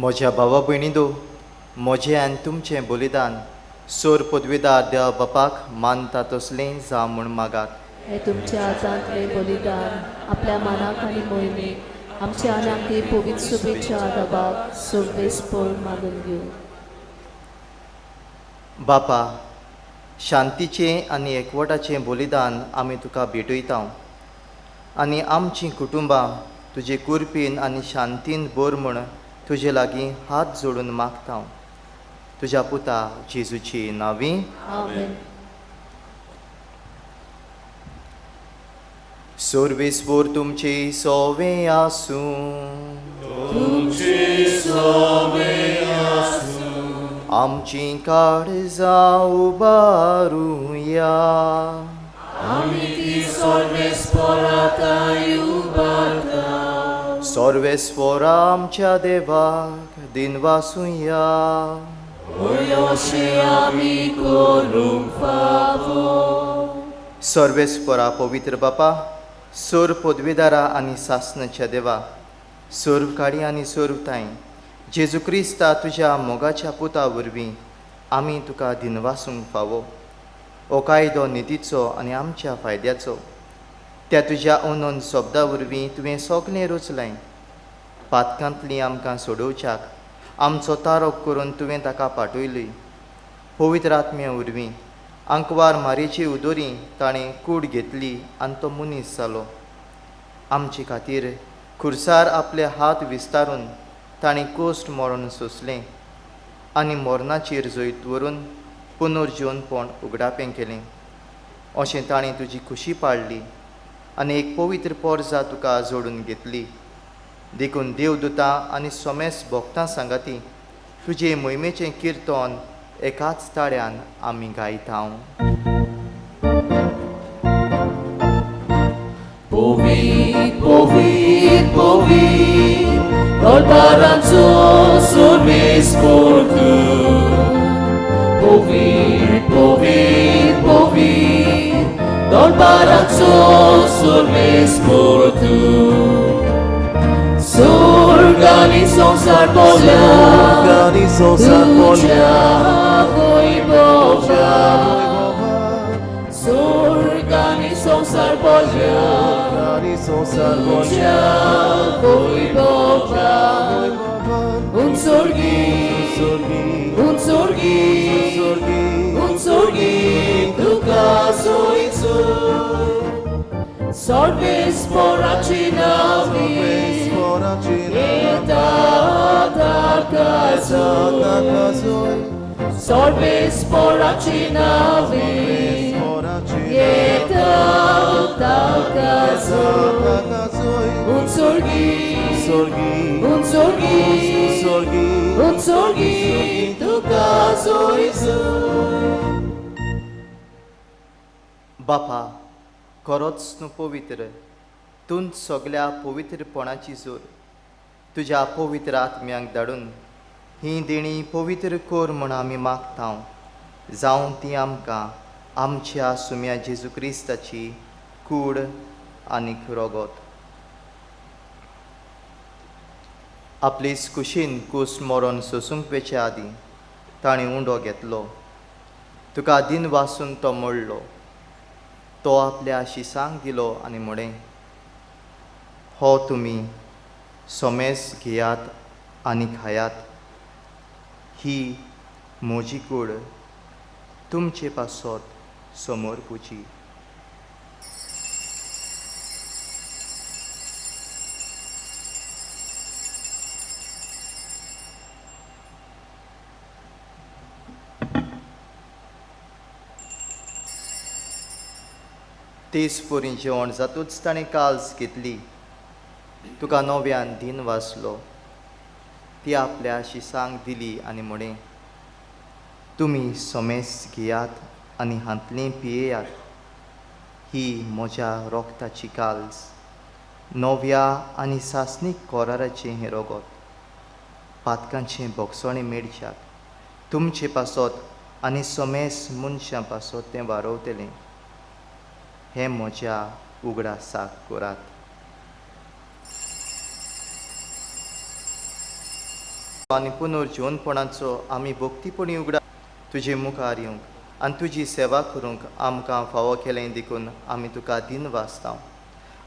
म्हज्या भावा भयणींनो, म्हजें आनी तुमचें बलिदान सोर पदवीदार देवा बापाक मानता तसलें जावं म्हूण मागात. हे तुमच्या हातांतलें बलिदान आपल्या मानाक आनी मोहिमेक आमच्या आनी आमगे पवित्र सभेच्या दबाक सर्वेस्पोर मागून घेवं. बापा, शांतीचें आनी एकवटाचें बलिदान आमी तुका भेटयता आनी आमचीं कुटुंबां तुजे कुरपीन आनी शांतीन भर म्हूण तुजे लागीं हात जोडून मागता. तुज्या पुता जेजूची नांवी आमेन. सर्वेस्पोर तुमचे सोवे आसूं. तुमचे सोवे आसूं. आमची काळजां उबारुया. आमी ती सर्वेस्पोरा थांय उबारता. सर्वेस्पोरा आमच्या देवाक दिनवासुया. अशें आमी करूंक फावो. सर्वेस्पोरा पवित्र बापा, सर्व पदवीदारा आनी सासनाच्या देवा, सर्व काडी आनी सर्व तांय, जेजू क्रिस्ता तुज्या मोगाच्या पुता वरवीं आमी तुका दिनवासूंक फावो. हो कायदो नितीचो आनी आमच्या फायद्याचो. त्या तुज्या अनंत शब्दा वरवीं तुवें सगळें रचलें. पातकांतली आमकां सोडोवच्याक आमचो तारोक करून तुवें ताका पाठयली. पवित्र आत्म्या वरवीं आंकवार मारीची उदोरी ताणें कूड घेतली आनी तो मनीस जालो. आमचे खातीर खुर्सार आपले हात विस्तारून ताणें कोश्ट मरण सोंसलें आनी मरणाचेर जैत व्हरून पुनर्जीवनपण उगडापें केलें. अशें ताणें तुजी खुशी पाडली आनी एक पवित्र पोरजा तुका जोडून घेतली. देखून देवदूतां आनी सोमेस भक्तां सांगाती तुजे मोहिमेचें किर्तन एकाच ताळ्यान आमी गायता. पवित्र पवित्र पवित्र दरबाराचो सर्वेस्पोर तूं. पवित्र पवित्र पवित्र दरबाराचो सर्वेस्पोर तूं. स्वर्ग आनी संवसार बोल्या तुज्या वैभवान. स्वर्ग आनी संवसार बोल्या तुज्या वैभवान. उंचोर्गी उंचोर्गी उंचोर्गी तुका सोयचो. सर्वेस्पोराची नांवी येता ताकाजोय. सर्वेस्पोराची नांवी येता ताकाजोय. उंचोर्गी उंचोर्गी उंचोर्गी तुका सोयचो. बापा, खरोच न्हू पवित्र, तूं सगल्या पवित्रपणाची जोर. तुज्या पवित्र आत्म्यांक धाडून ही देणी पवित्र कर म्हूण आमी मागता. जावं ती आमकां आमच्या सुम्या जेजू क्रिस्ताची कूड आनी रगत. आपले कुशीन कूस मरण सोसूंक वेचे आदीं ताणें उंडो घेतलो. तुका दिन वासून तो मोडलो. तो आपल्या शिसांक दिलो आनी म्हळें, हो तुमी सोमेस घेयात आनी खायात. ही म्हजी कूड तुमचे पासत समोर पुची. तेच परी जेवण जातूच ताणें काल्स घेतली. तुका नव्यान दिन वाचलो. ती आपल्या शिसांक दिली आनी म्हळें, तुमी सोमेस घेयात आनी हांतलें पियेयात. ही म्हज्या रोगताची काल्स, नव्या आनी सासणीक कोराराचें हें रगत. पातकांचें भोगसणें मेळच्याक तुमचे पासत आनी सोमेस मनशां पासत तें वारवतलें. हें म्हज्या उगडासाक करात. आनी पुनर्जीवनपणाचो आमी भक्तीपणी उगडा तुजे मुखार येवंक आनी तुजी सेवा करूंक आमकां फावो केलें देखून आमी तुका दिनवासता.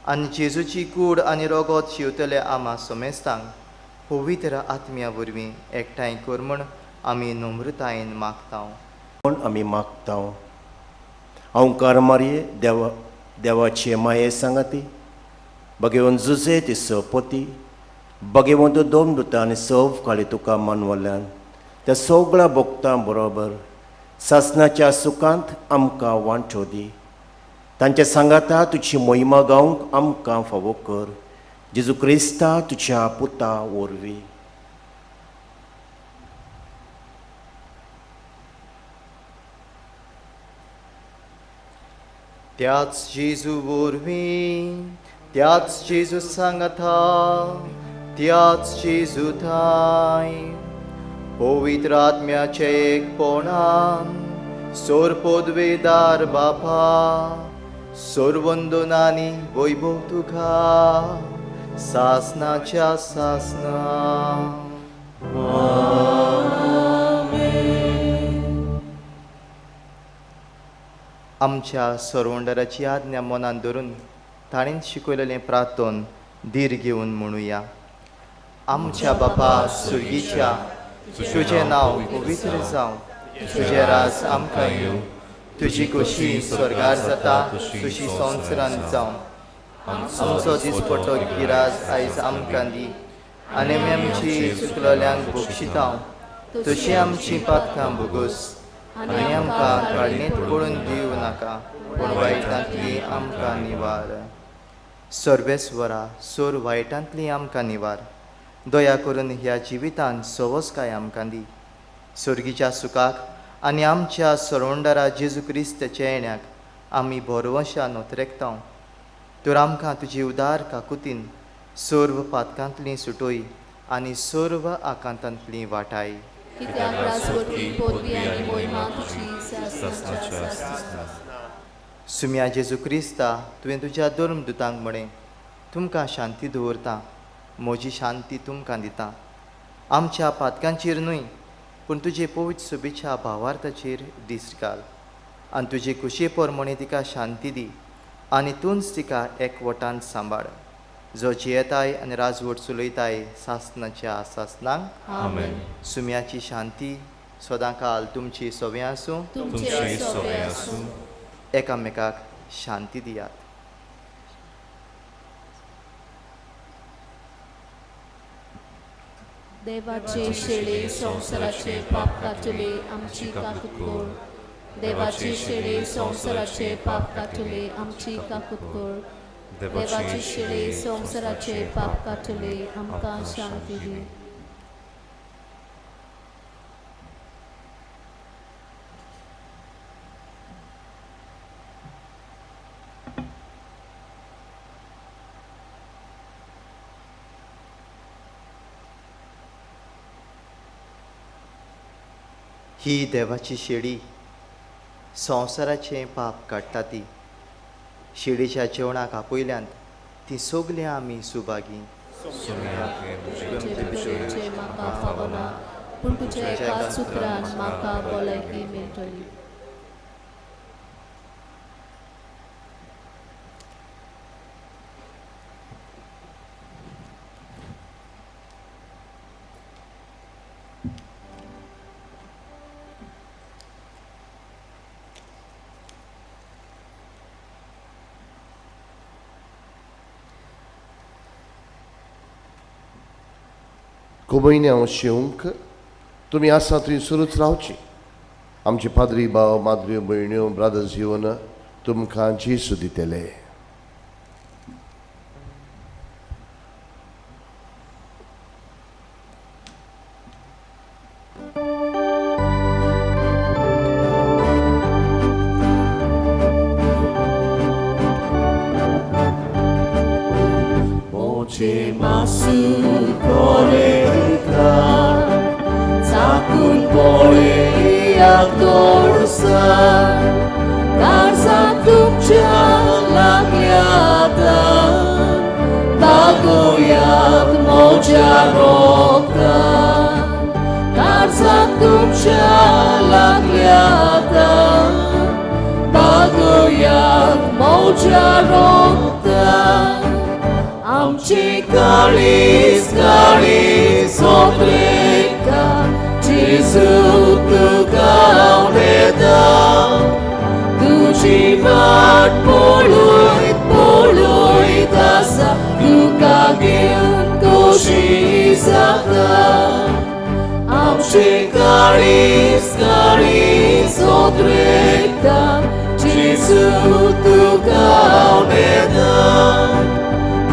आनी जेजूची कूड आनी रोगोत शिंवतले आमा समेस्तांक पवित्र आत्म्या वरवीं एकठांय कर म्हूण आमी नम्रतायेन मागता. म्हूण आमी मागता. हांव मारये देवा देवाचे माये सांगाती बगेवन जुजे ती सपती बगेवन दोन दुता आनी सव काळी तुका मानवल्यान त्या सगळ्या भोगतां बरोबर सासनाच्या सुखांत आमकां वांटो दी. तांच्या सांगाता तुजी मोहिमा गावंक आमकां फावो कर. जेजू क्रिस्ता तुज्या पुता वरवीं. त्याच जेजू वरवीं, त्याच जेजू सांगाता, त्याच जेजू थांय पवित्र आत्म्याचे एकपणान सोर पदवेदार बापा सोरवंदनानी वैभव तुका सासनाच्या सासना. आमच्या सरवंडराची आज्ञा मनान धरून ताणें शिकयलेलें प्रार्थन धीर घेवन म्हणुया. आमच्या बापा सुर्गीच्या, तुजें नांव पवित्र जावं, तुजें राज आमकां येवं, तुजी खोशी स्वर्गार जाता तशी संवसारांत जावं. आमचो दिसपट्टो गिराज आयज आमकां दी आनी आमी आमची चुकलेल्यांक बक्षिता तशी आमची पातकां भोगोस आनी आमकां काडणेंत पडून दिवं नाका पूण वायटांतली आमकां निवार. सर्वेस्वरा सोर वायटांतली आमकां निवार. दया करून ह्या जिवितान सवसकाय आमकां दी. सर्गीच्या सुखाक आनी आमच्या सरवंडरा जेजू क्रिस्ताच्या येण्याक आमी भरवंशान उतरेकता. तर आमकां तुजी उदार काकुतीन सर्व पातकांतली सुटोय आनी सर्व आकांतांतली वाटाय. सुम्या जेजू क्रिस्ता, तुवें तुज्या धर्मदुतांक म्हळें, तुमकां शांती दवरता, म्हजी शांती तुमकां दिता. आमच्या पातकांचेर न्हय पूण तुजे पवित्र शुभेच्छा भावार्थाचेर दिश्ट घाल आनी तुजे खुशये प्रमाणे तिका शांती दी आनी तूंच तिका एकवटान सांबाळ, जो जियेताय आनी राजवट चलयताय सासनाच्या सासनांक. आमेन. सुम्याची शांती सदांकाल तुमची सवे आसूं. एकामेकाक शांती दियात. देवाचे शेळे संवसाराचे पाप काटले आमची काकूत कर. देवाचे शेळे संवसाराचे पाप काटले आमची काकूत कर. देवाचे शेळे संवसाराचे पाप काटले आमकां शांती दी. ही देवाची शेळी संवसाराचें पाप काडटा. ती शेळीच्या जेवणाक आपयल्यान ती सगळीं आमी सुभागी. म्हाका फावना पूण तुज्या एका सुत्रान म्हाका भलायकी मेळटली. कोबयने हांव शेवंक तुमी आसा थंयसरूच रावची. आमचे पाद्री भाव, माद्र्यो, भयण्यो, ब्रादर्स येवन तुमकां जेजू दितले. Bagoyak moja rokta. आमची काळीज काळीज सोदरेता जेजू तुका उलयता तुजी वाट पळयत पळयत आसा तुका घेवन खोशी जाता आमचे काळीज काळीज सोदरेता जेजू तुका उलयता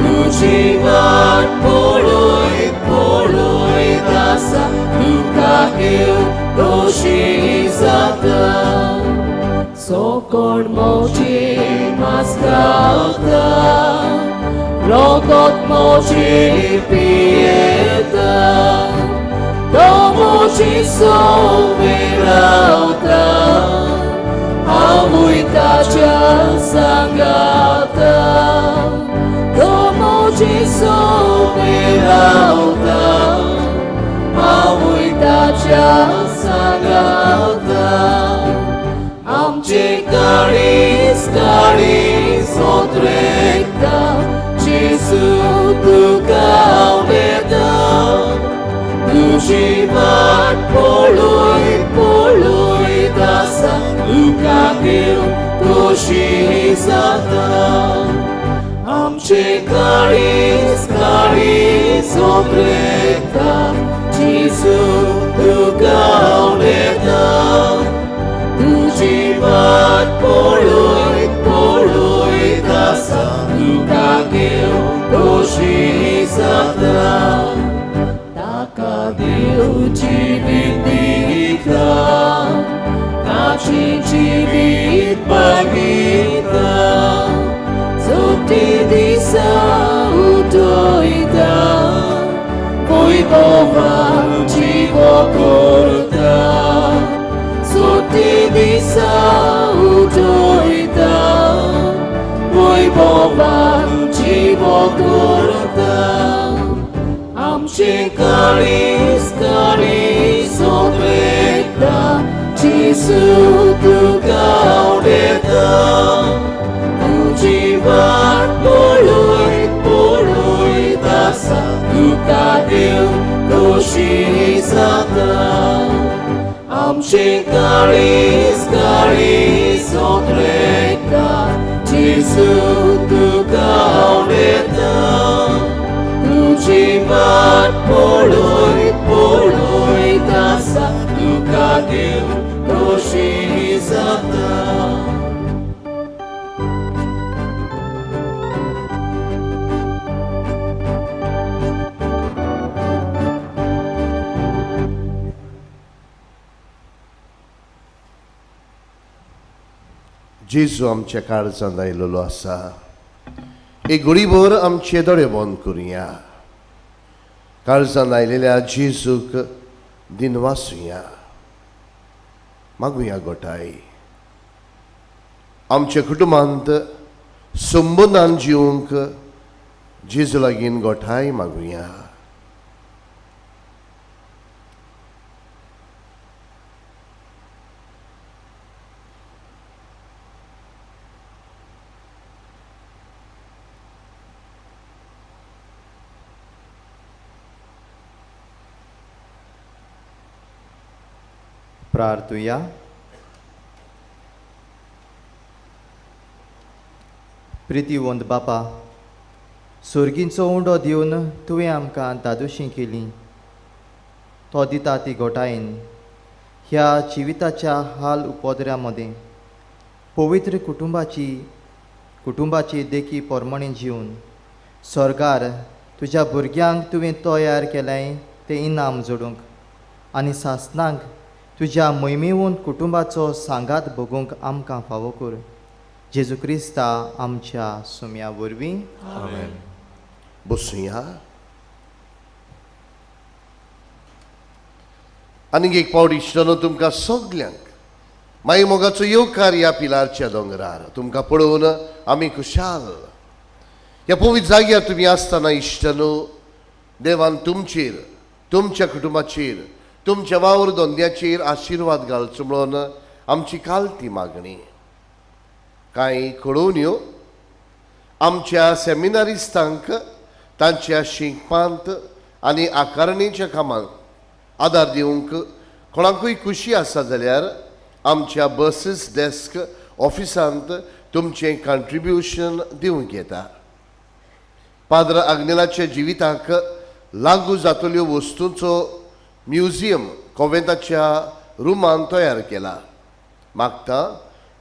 तुजी वाट पळयत पळयत आसा तुका घेवन खोशी जाता सोकोण मोजी मास्काता रोगत मोजी पियेता तो मोजी सोवे रावता हांवूय ताच्या सांगाता तो मोजी सोवे रावता हांवूय ताच्या सांगाता आमचे काळीज काळीज सोदरेता जेजू तुका उलयता तुजी वाट पळयत पळयत आसा तुका घेवन खोशी जाता आमचे काळीज काळीज सोदरेता जेजू तुका उलयता तुजी वाट पळयत पळयत आसा तुका घेवन खोशी जाता ताका देव जिवीत दिता ताची जिवीत बघिता चवथी दिसा उठयता वैभवान जिवो करता चवथी दिसा उठयता वैभवान जिवो करता आमचे काळीज काळीज सोदरेता जेजू तुका उलयता तुजी वाट पळयत पळयत आसा तुका घेवन खोशी जाता आमचे काळीज काळीज सोदरेता जेजू तुका उलयता तुजी वाट पळयत पळयत आसा तुका घेवन खोशी जाता. जेजू आमच्या काळजांत आयलेलो आसा. एक घडीभर आमचे दोळे बंद करुया. काळजांत आयलेल्या जेजूक दिनवासुया, मागुया गोठाय. आमच्या कुटुंबांत संबंदान जिवंक जेजू लागीं गोठाय मागुया. प्रार्थुया. प्रितीवंत बापा, सोर्गींचो उंडो दिवन तुवें आमकां दादोशी केली. तो दिता ती घोटायेन ह्या जिविताच्या हाल उपद्र्या मदें पवित्र कुटुंबाची देखी पोरमणी जिवन स्वर्गार तुज्या भुरग्यांक तुवें तयार केलें तें इनाम जोडूंक आनी सासनांक तुज्या मैमेवन कुटुंबाचो सांगात भोगूंक आमकां फावो कर. जेजू क्रिस्ता आमच्या सुम्या वरवीं. आमेन. बसुया. आनीक एक पावट इश्टानो तुमकां सगल्यांक माई मोगाचो येवकार ह्या पिलारच्या दोंगरार. तुमकां पळोवन आमी खुशाल. ह्या पवित्र जाग्यार तुमी आसतना इश्टानो देवान तुमचेर, तुमच्या कुटुंबाचेर, तुमच्या वावर धंद्याचेर आशिर्वाद घालचो म्हणून आमची काल ती मागणी. कांय कळोवण्यो आमच्या सेमिनारिस्तांक तांच्या शिंकपांत आनी आकारणीच्या कामांक आदार दिवंक कोणाकूय खुशी आसा जाल्यार आमच्या बसीस डेस्क ऑफिसांत तुमचें कॉन्ट्रिब्युशन दिवंक येता. पाद्र आग्नेलाच्या जिविताक लागू जातल्यो वस्तूंचो म्युझियम कोवेंताच्या रुमान तयार केला. मागता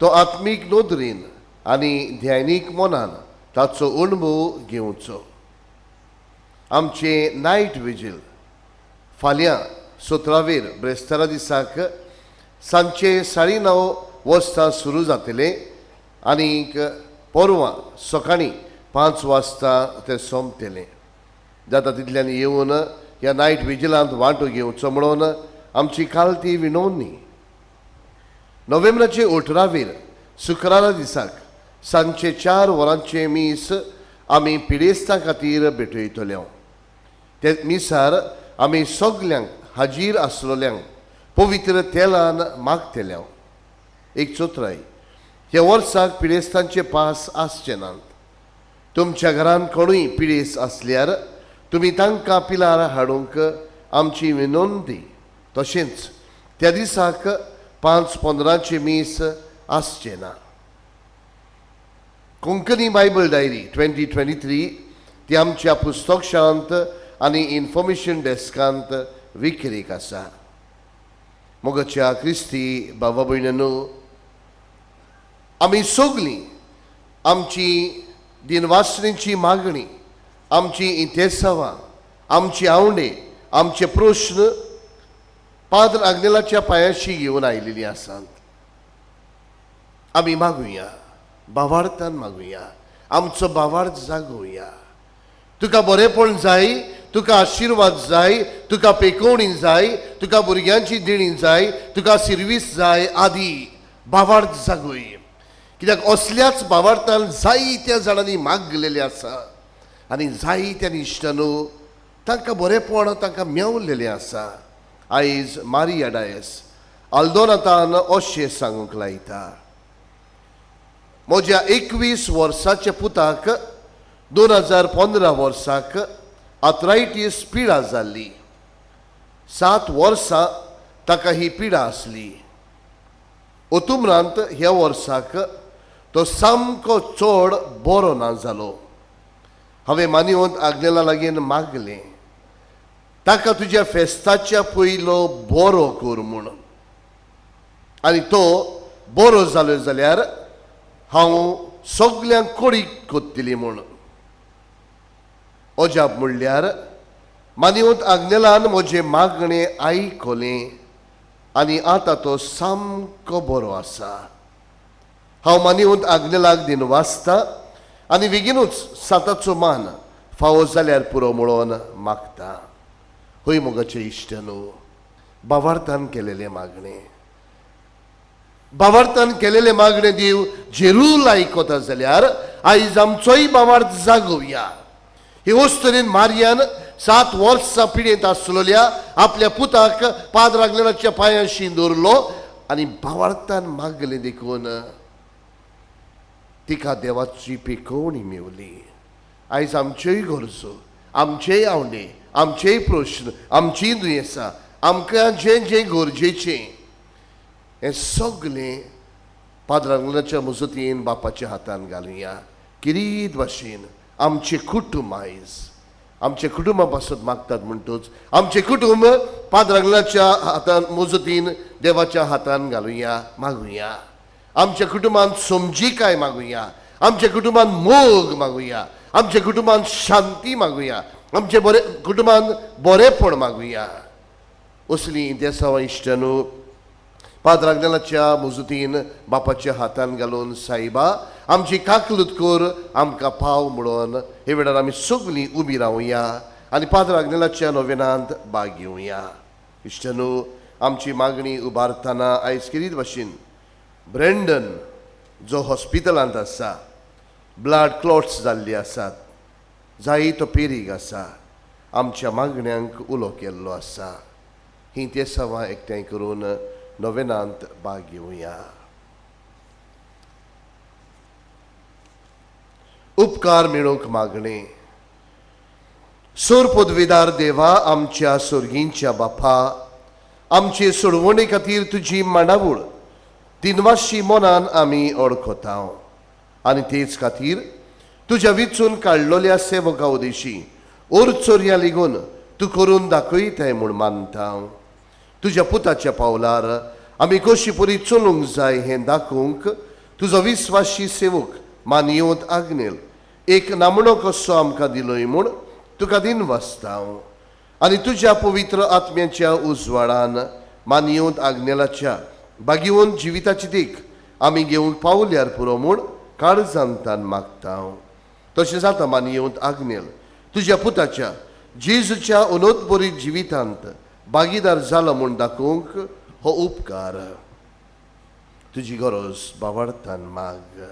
तो आत्मीक नदरेन आनी ध्यानीक मनान ताचो अणभव घेवचो. आमचें नायट विजील फाल्यां 17वेर ब्रेस्तारा दिसाक सांजचे 9:30 वाजता सुरू जातलें आनीक परवां सकाळीं 5 वाजता तें सोंपतलें. जाता तितल्यान येवन ह्या नायट विजिलांत वांटो घेवचो म्हणून आमची कालती विनवणी. नोव्हेंबराचे 18वेर शुक्रारा दिसाक सांजचे 4 वरांचें मीस आमी पिडेस्तां खातीर भेटयतले. ते मिसार आमी सगल्यांक हाजीर आसलेल्यांक पवित्र तेलान मागतले. एक चोत्राय, ह्या वर्साक पिडेस्तांचे पास आसचे नात. तुमच्या घरान कोणूय पिडेस्त आसल्यार तुमी तांकां पिलार हाडूंक आमची विनंती. तशेंच त्या दिसाक 5:15 मीस आसचें ना. कोंकणी बायबल डायरी 2023 ती आमच्या पुस्तकशांत आनी इन्फॉर्मेशन डेस्कांत विक्रेक आसा. मोगाच्या क्रिस्ती बाबा भयणींनो, आमी सगलीं आमची दिनवासणेची मागणी, आमची इंतेसांवां, आमची आवडे, आमचे प्रश्न पाद्र आग्नेलाच्या पांयाशी घेवन आयिल्लीं आसात. आमी मागुया, भावार्थान मागुया, आमचो भावार्थ जागोवया. तुका बरेपण जाय, तुका आशिर्वाद जाय, तुका पेकोवणी जाय, तुका भुरग्यांची देणी जाय, तुका सिर्वीस जाय आदी भावार्थ जागोय. कित्याक असल्याच भावार्थान जायत्या जाणांनी मागलेलें आसा आनी जायत्या इश्टांनो तांकां बरेपण तांकां मेवलेलें आसा. आयज मारिया डायस आल्दोनातान अशें सांगूंक लायता, म्हज्या 21 वर्साच्या पुताक 2015 वर्साक आर्थरायटीस पिडा जाल्ली. 7 वर्सां ताका ही पिडा आसली. ओतुमरांत ह्या वर्साक तो सामको चड बरो ना जालो. हांवें मानिवंत आग्नेला लागीं मागलें, ताका तुज्या फेस्ताच्या पयलो बरो कर म्हूण, आनी तो बरो जालो जाल्यार हांव सगल्यांक कोडीक कोत्तली म्हूण. अजाप म्हणल्यार मानिवंत आग्नेलान म्हजें मागणें आयकलें आनी आतां तो सामको बरो आसा. हांव मानिवंत आग्नेलाक दिनवासता आनी बेगीनूच साताचो मान फावो जाल्यार पुरो म्हणून मागता. हय मोगाचे इश्ट न्हू, भावार्थान केलेलें मागणें, भावार्थान केलेलें मागणें देव जेरूल आयकता जाल्यार आयज आमचोय भावार्थ जागोवया. हे वस्तरेन मारियान 7 वर्सां पिडेंत आसलेल्या आपल्या पुताक पाद्र आग्नेलाच्या पांयांशी दवरलो आनी भावार्थान मागलें देखून तिका देवाची पिकोवणी मेवली. आयज आमच्योय गरजो, आमचेय आवडे, आमचेय प्रश्न, आमचीय दुयेंसां, आमकां जें जें गरजेचें हें सगलें पाद्र आग्नेलाच्या मजतीन बापाच्या हातान घालुया. किरीत भाशेन आमचें कुटुंब आयज आमच्या कुटुंबा पासत मागतात म्हणटूच आमचें कुटुंब पाद्र आग्नेलाच्या हातान मजतीन देवाच्या हातान घालुया, मागुया. आमच्या कुटुंबान समजिकाय मागुया, आमच्या कुटुंबान मोग मागुया, आमच्या कुटुंबान शांती मागुया, आमचे बरे कुटुंबान बरेपण मागुया. असलीं देसांवां इश्टानू पाद्र आग्नेलाच्या मजतीन बापाच्या हातान घालून सायबा आमची काकलूत कर, आमकां पाव म्हणून हे वेळार आमी सगलीं उबी रावया आनी पाद्र आग्नेलाच्या नोवेनांत भाग घेवया. इश्टानू, आमची मागणी उबारतना आयज किरीत भाशेन ब्रेंडन जो हॉस्पिटलांत आसा, ब्लड क्लॉट्स जाल्ली आसात, जायतो पेरीग आसा, आमच्या मागण्यांक उलो केल्लो आसा. ही तेसांवां एकठांय करून नोवेनांत भाग घेवया. उपकार मेळोवंक मागणें. सोर पदवीदार देवा, आमच्या सोर्गींच्या बापा, आमचे सोडवणे खातीर तुजी मांडावळ दिनवाशी मनान आमी ओळखता आनी तेच खातीर तुज्या विचून काडलोल्या सेवका उदेशी ओर चोरया लिगून तूं करून दाखयताय म्हूण मानता. तुज्या पुताच्या पावलार आमी कशी परी चलूंक जाय हें दाखोवंक तुजो विस्वाशी सेवक मानयेवंत आग्नेल एक नामणो कसो आमकां दिलोय म्हूण तुका दिनवासता. आनी तुज्या पवित्र आत्म्याच्या उजवाडान मानयेवंत आग्नेलाच्या बागेवन जिविताची देख आमी घेवंक पावल्यार पुरो म्हूण काळजांतान मागता. तशें जाता मानयेवंत आग्नेल तुज्या पुताच्या जेजूच्या अनोदबरीत जिवितांत भागीदार जालो म्हूण दाखोवंक हो उपकार तुजी गरज बावडतान माग.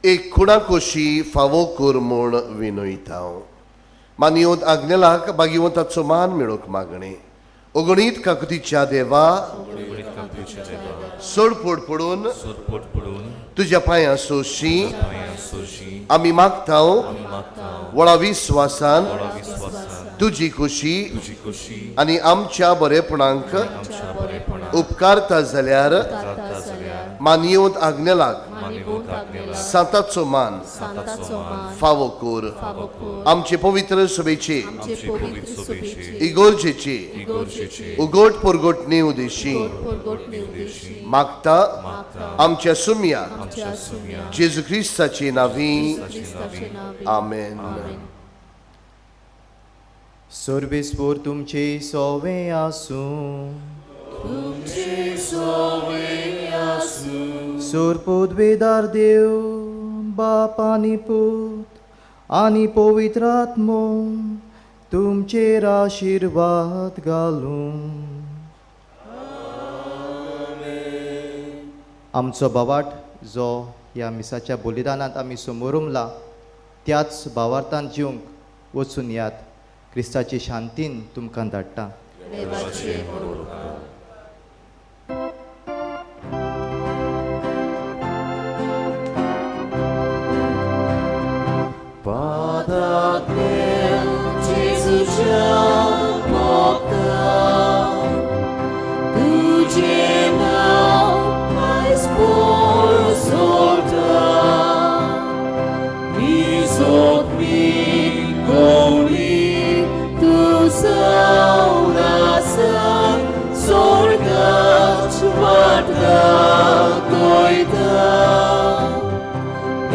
एक खुणाकोशी फावो कर म्हूण विनयता. मानयेवंत आग्नेलाक बागेवंताचो मान मेळोवंक मागणें. अगणीत काकुतीच्या देवा, सोडपोड पडून तुज्या पांयां सोशी आमी मागता व्हडा विस्वासान तुजी खुशी आनी आमच्या बरेपणांक उपकारता जाल्यार मानयेवंत आग्नेलाक सांताचो मान फावो कर. आमचे पवित्र सभेचे इगोर्जेचे उगोट परगोट उदेशी मागता आमच्या सुम्या जेजू क्रिस्ताचे नांवी. आमेन. सर्वेस्पोर तुमचे सोवे आसूं. सोर पदवेदार देव बाप आनी पूत आनी पवित्र आत्मो तुमचेर आशिर्वाद घालूं. आमचो बावाट जो ह्या मिसाच्या बलिदानांत आमी समोर उमला त्याच भावार्थान जिवंक वचून यात. क्रिस्ताची शांतीन तुमकां धाडटा.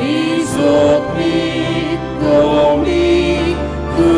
Izot mi goli tu